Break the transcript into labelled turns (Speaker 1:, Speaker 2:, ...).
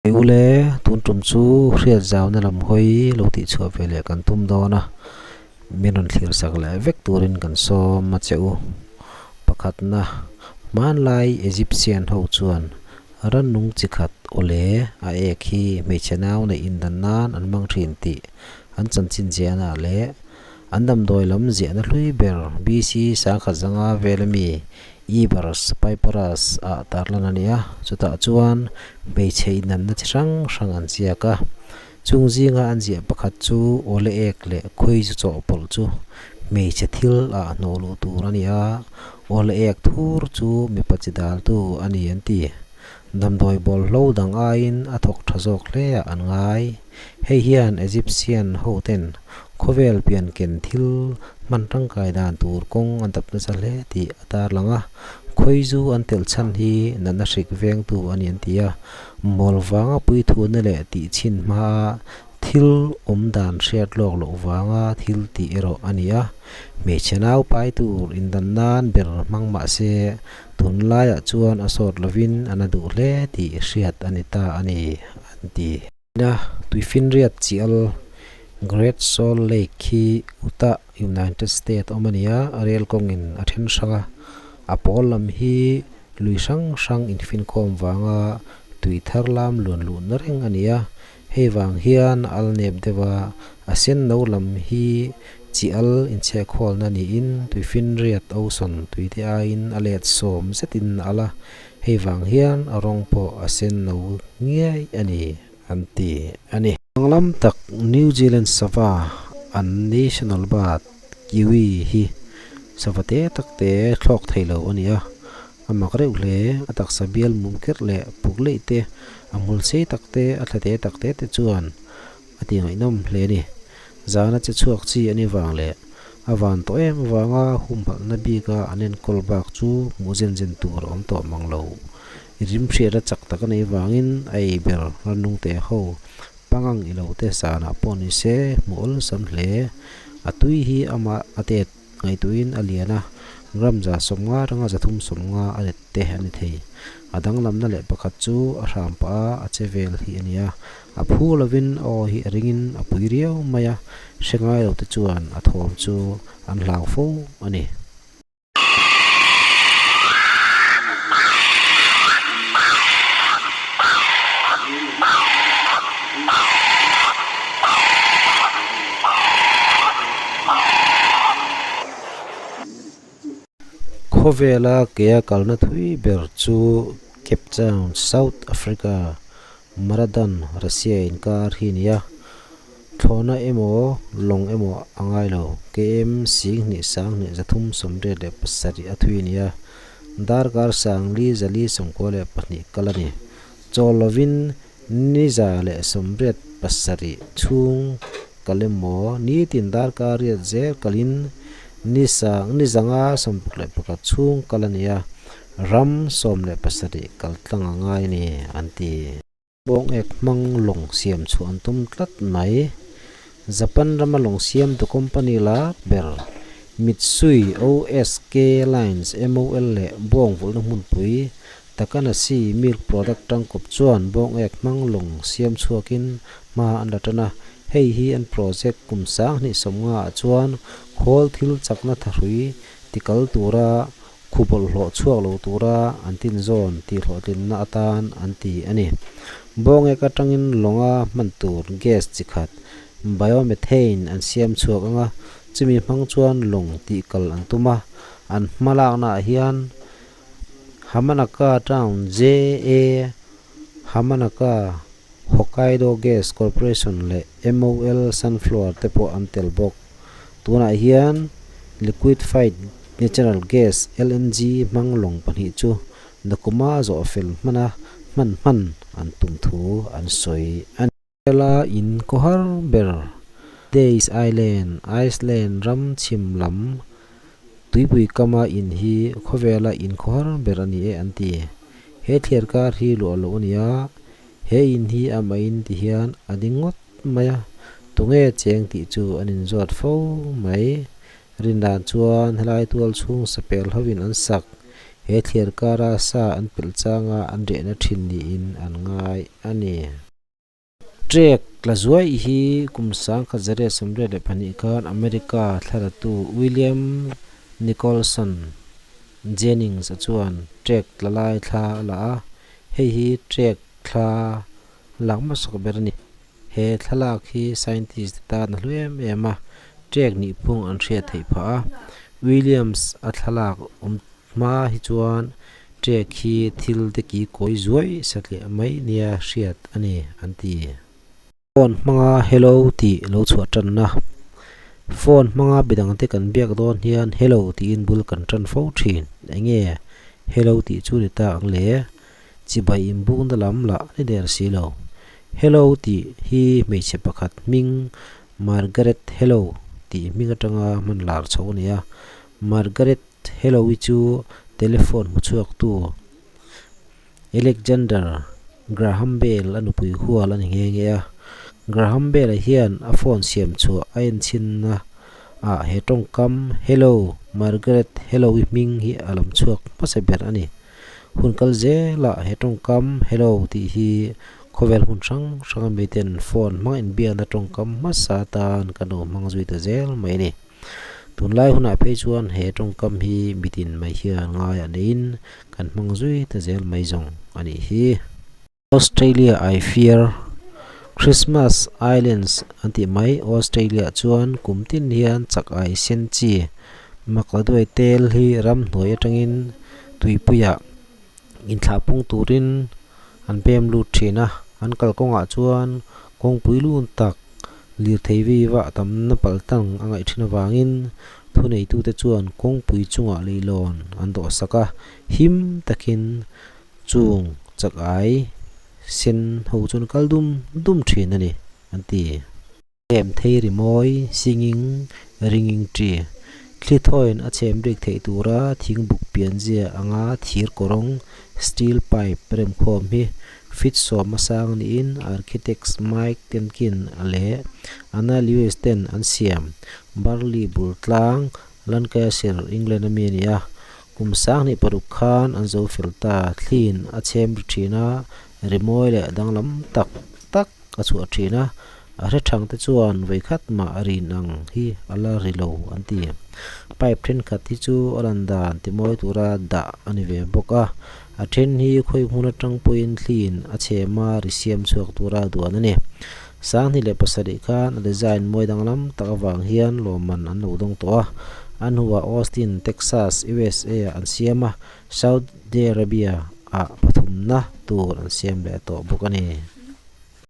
Speaker 1: Ule, tun tum chu hriat zauna lam hawi lo tih chhuah ve leh kan tum dawn a, min rawn thlir sak leh vek turin kan sawm a che u. Pakhatna, hmanlai Egyptian ho chuan rannung chi khat awle a ek hi hmeichhe nau neih indan nan an hmang thin tih an chanchin ziahna leh an damdawi lam ziahna hlui ber BC sangkhat zanga vel ami Ebers Papyrus ah tarlan a ni a, chutah chuan hmeichhe inanna chi hrang hrang an ziak a. Chung zinga an ziah pakhat chu awle ek leh khawi zu chawhpawlh chu hmeichhe thil ah hnawh luh tur a ni a, awle ek thur chu mipa chi daltu a ni an ti. Damdawi bawlhlo dang aiin a thawk tha zawk hle ah an ngai. Hei hian Egyptian hoten khawvel pian ken thil hman tangkai dan tur kawng an dap nasa hle tih a tarlang a. Khawizu an telh chhan hi natna hrik vengtu a ni an ti a. Mawl vanga puithuna leh tih chhin hmaa thil awm dan hriat lawk loh vanga thil tih erawh a ni a. Hmeichhe nau pai tur indan nan ber hmang mah se tunlaiah chuan a sawt lovin a na duh hle tih hriat a ni ta a ni an ti. Na tuifinriat chial Great Salt Lake khi Utah, United States awm a ni a, rel kawngin a then hrang a. A pawl lam hi lui hrang hrang infinkhawm vanga tui thar lam luan luhna reng a ni a. Hei vang hian a al nep deuh a, a sen no lam hi chi al inchhehkhawlna niin tuifinriat ocean tuite aiin a let sawm zetin a al a. Hei vang hian a rawng pawh a sen no ngiai a ni an ti a ni. Danglam tak New Zealand sava an national bird kiwi hi sava te tak te thlawk thei lo a ni a, a mak reuh hle. A taksa bial mum kerh leh puk leih te, a hmul sei tak te, a thla te tak te te chuan a ti ngaihnawm hle a ni. Zana che chhuak chi a ni vang leh a van tawh em avanga humhalhna bika an enkawl bak chu hmuh zen zen tur a awm tawh mang lo. Rim hriat a chak tak a nei vangin a ei ber rannungte ho pangang i lo te zanah pawh ni se hmuh awlsam hle. A tui hi amah a tet ngaihtuahin a lian a, gram 150 ranga 350 a let te a ni thei. A danglamna leh pakhat chu a hram pah a, a che vel hi a ni a. A phu lovin a aw hi a ringin a pui riau mai a, hre ngai lo te chuan a thawm chu an hlau fo a ni. Khawvela kea kalna thui ber chu Cape Town, South Africa, Maradan, Russia inkar hi a ni a. Thlawhna emaw, lawng emaw a ngai lo. KM 10 sang 3 37 a thui a ni a. Darkar 4 4 92 kal a ni. Chawl lovin Ni 187 chhung kal emaw, nitin darkar riat zel kalin ni sang ni 161 chhung kal a ni a, ram 17 kal tlang a ngai a ni, an ti. Bawng ek hmang lawng siam chhuah an tum tlat mai. Japan rama lawng siamtu company lar ber Mitsui OSK Lines, MOL, leh bawng vulhna hmunpui Takanasi milk product tangkawp chuan bawng ek hmang lawng siam chhuakin hma an la tan a, hei hi an project kum 2050 ah chuan khawl thil chakna thahrui tikal tura khu bawlhhlawh chhuak lo tura an tinzawn tih hlawhtlinna atan an ti a ni. Bawng ek atangin lawnga hman tur gas chi khat biomethane an siam chhuak anga chumi hmang chuan lawng tihkal an tum a, an hmalakna ah hian Hamanaka Town JA Hamanaka Hokkaido Gas Corporation leh MOL Sunflower te pawh an tel bawk. Tunah hian Liquidfied Natural Gas, LNG, hmang lawng pahnih chu Nakuma zawh fel hmana hman hman an tum thu an sawi a ni. Hela in khawhar ber Days Island, Iceland ram chhim lam tuipui kama in hi khawvela in khawhar ber a ni e an ti. He thliar kar hi luah loh a ni a, he in hi amah in ti hian a ding ngawt mai a, tunge cheng tih chu an inzawt fo mai. Rindan chuan helai tual chhung sapel hovin an sak, he thliar kara sa an pelh changa an riahna thin niin an ngai a ni. Trek tla zuai hi kum 1882 khan America thlalatu William Nicholson Jennings-a chuan trek tla lai thla a la a, hei hi trek thla lak hmasak ber a ni. He thlalak hi scientist te tan a hlu em em a, trek nih phung an hriat theih phah a. Williams-a thlalak awm hma hi chuan trek hi thil te ki kawi zuai satliah mai nia hriat a ni an ti. Phone hmanga hello tih lo chhuah tanna. Phone hmanga midangte kan biak dawn hian hello tiin bul kan tan fo thin. Enge hello tih chu ni ta ang le? Chibai inbukna lam lah ni der si lo. Hello tih hi hmeichhe pakhat hming Margaret Hello tih hming atanga hman lar chho a ni a. Margaret Hello-i chu telephone hmuchhuaktu Alexander Graham Bell a nupui hual a ni nghe nghe a. Graham Bell-a hian a phone siam chhuah a enchinna ah he tawngkam Hello, Margaret Hello-i hming hi a lam chhuak hmasa ber a ni. Hun kal zelah he tawngkam Hello tih hi khawvel hmun hrang hranga miten phone hmang inbiakna tawngkam hmasa atan kan lo hmang zui ta zel mai a ni. Tunlai hunah phei chuan he tawngkam hi mitin mai hian ngai a neiin kan hmang zui ta zel mai zawng a nih hi. Australia I fear Christmas Islands an tih mai Australia chuan kum tin hian chak ai sen chi Makla duai tel hi ramhnuai atangin tuipuiah inthlahpung turin an pem lut thin a, an kalkawngah chuan kawngpui lun tak lirthei vei vah tamna palh tang a ngaih thin avangin thuneitute chuan kawngpui chungah leilawn an dawhsak a, him takin chung chak ai sen ho chuan kal dum dum thin a ni an ti. Chem thei rimawi, singing, ringing tree, thli thawiin a chhem rik theih tura thingbuk pianzia anga thir kawrawng, steel pipe, remkhawm hi feet sawm a sang niin architects Mike Temkin leh Anna Lewis ten an siam. Barley bul tlang, Lancashire, England a mi a ni a. Kum 2006 khan an zo fel ta, thliin a chhem ri thin a, rimawi leh danglam tak tak a chhuah thin a, a hre thang te chuan vawikhat mah a rin ang hi a la ri lo an ti. Pipe thenkhat hi chu a lan dan timawi tura dah a ni ve bawk a, a then hi khawi hmun atang pawhin thliin a chhem a ri siam chhuak tura duan a ni. 2007 khan a design mawi danglam tak avang hian lawmman an lo dawng tawh a, a hnuah Austin, Texas, USA ah an siam a, Saudi Arabia ah pathumna tur an siam leh tawh bawk a ni.